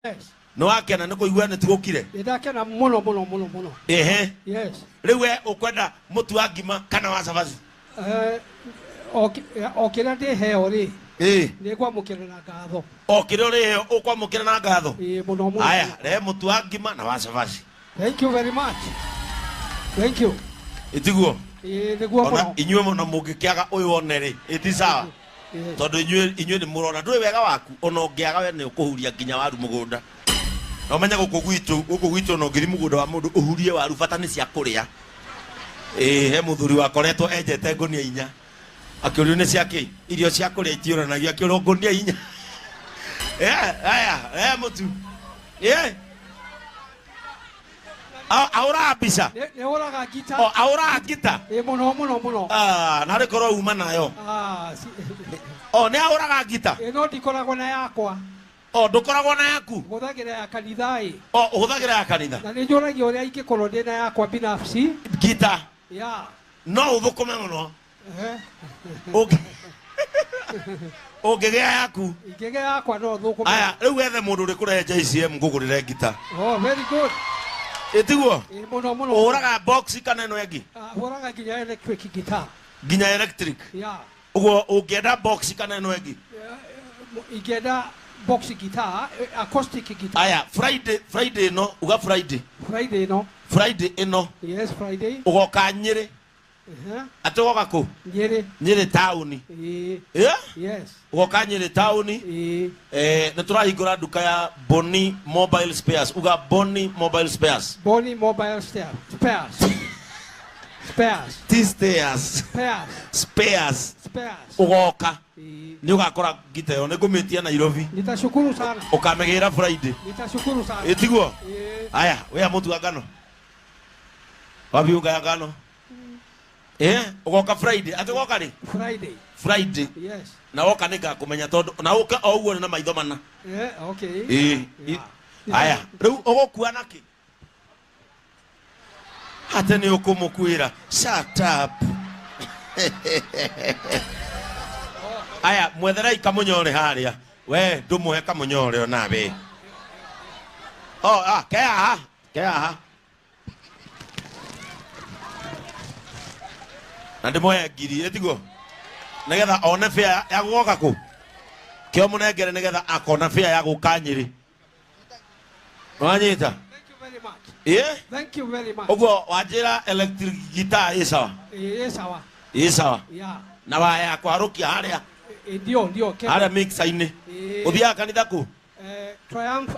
Yes. Nĩ wakena nĩ kũigua nĩ tũgũkire? Nĩ ndakena mũno mũno mũno mũno. Ehe. Yes. Rĩu we ũkwenda mũtu wa ngima kana wa cabaci? O kĩrĩa ndĩheo rĩ, Ĩĩ. nĩ ngwamũkĩra na ngatho. O kĩrĩa ũrĩheo ũkwamũkĩra na ngatho? Ĩĩ, mũno mũno. Aya, rehe mũtu wa ngima na wa cabaci. Thank you very much. Thank you. Ĩtiguo? Ĩĩ, nĩguo Ona mũno. inyuĩ mũno mũngĩkĩaga ũyũ one rĩ, ĩti sawa? Yes. Tondũ inyuĩ nĩ mũrona ndũĩ wega waku, ona ũngĩaga we nĩ ũkũhuria nginya waru mũgũnda. Na ũmenye gũkũ gwitũ ona ũngĩthiĩ mũgũnda wa mũndũ ũhurie waru, bata nĩ cia kũrĩa. Ĩĩ, he mũthuri wakoretwo enjete ngũnia 4, akĩũrio nĩ cia kĩ, irio cia kũrĩa itiũranagio, akĩũrwo ngũnia 4. Aya, mũtu. Ahũraga mbica? Nĩ hũraga ngita. O ahũraga ngita? Ĩĩ, mũno mũno mũno. Ah, narĩ korwo uma nayo. Ah, O nĩ ahũraga ngita? Ĩĩ, no ndikoragwo na yakwa. O ndũkoragwo na yaku? Hũthagĩra ya kanitha ĩ. O ũhũthagĩra ya kanitha? Na nĩ njũragia ũrĩa ingĩkorwo ndĩ na yakwa binafsi. Ngita? Ya. No ũthũkũme mũno. Ũngĩgĩa yaku? Ingĩgĩa yakwa no thũkũme. Aya, rĩu wethe mũndũ ũrĩ kũrehe JCM ngũgũrĩre ngita. Oh, very good. Ĩtiguo? Ĩĩ, mũno mũno. Ũhũraga box kana ĩno ĩngĩ? Ah, hũraga nginya electric guitar. Nginya electric? Ya. Ũguo ũngĩenda box kana ĩno ĩngĩ? Ingĩenda box guitar, acoustic guitar. Aya, Friday ĩno, uga Friday. Friday ĩno. Friday ĩno. Yes, Friday. Ũgoka Nyĩrĩ. Atĩ ũgoka kũ? Nyĩrĩ. Nyĩrĩ taũni. Ĩĩ. Yeah? Yes. Ũgoka Nyĩrĩ taũni. Ĩĩ. Nĩ tũrahingũra nduka ya Boni Mobile Spares. Uga Boni Mobile Spares. Boni Mobile Spares. Spares. Ti stairs. Spares. Spares. Spares. Ũgoka. Ĩĩ. Nĩ ũgakora ngita ĩyo, nĩ ngũmĩtia Nairobi. Nitashukuru sana. Ũkamĩgĩra Friday. Nitashukuru sana. Ĩtiguo? Ĩĩ. Aya, wĩa mũtu wa ngano. Wapi unga ya ngano? Ũgoka Friday. Atĩ ũgoka rĩ? Friday. Friday. Yes. Na woka nĩ ngakũmenya tondũ na ũka o ũguo nĩ na maitho mana. Okay. Ĩĩ. Yeah. Aya, rĩu ũgũkua nakĩ? Ate nĩ ũkũmũkuĩra. Shut up. Aya, mwetherai kamũnyore harĩa. We ndũmũhe kamũnyore onawe. Oh, ah, ke haha, ke haha. Na ndĩmũhe ngiri, ĩtiguo? Nĩgetha one bĩa ya gũgoka kũ? Kĩo mũnengere nĩgetha akona bĩa ya gũka Nyĩrĩ. Wanyita? Thank you very much. Ĩĩ? Thank you very much. Ũguo wanjĩra electric guitar ĩ sawa? Ĩĩ, sawa. Ĩ sawa? Yeah. Na waya ya kũharũkia harĩa? Ndio, ndio. Harĩa mixer-inĩ. Ĩĩ. Ũthiaga kanitha kũ? Triumph.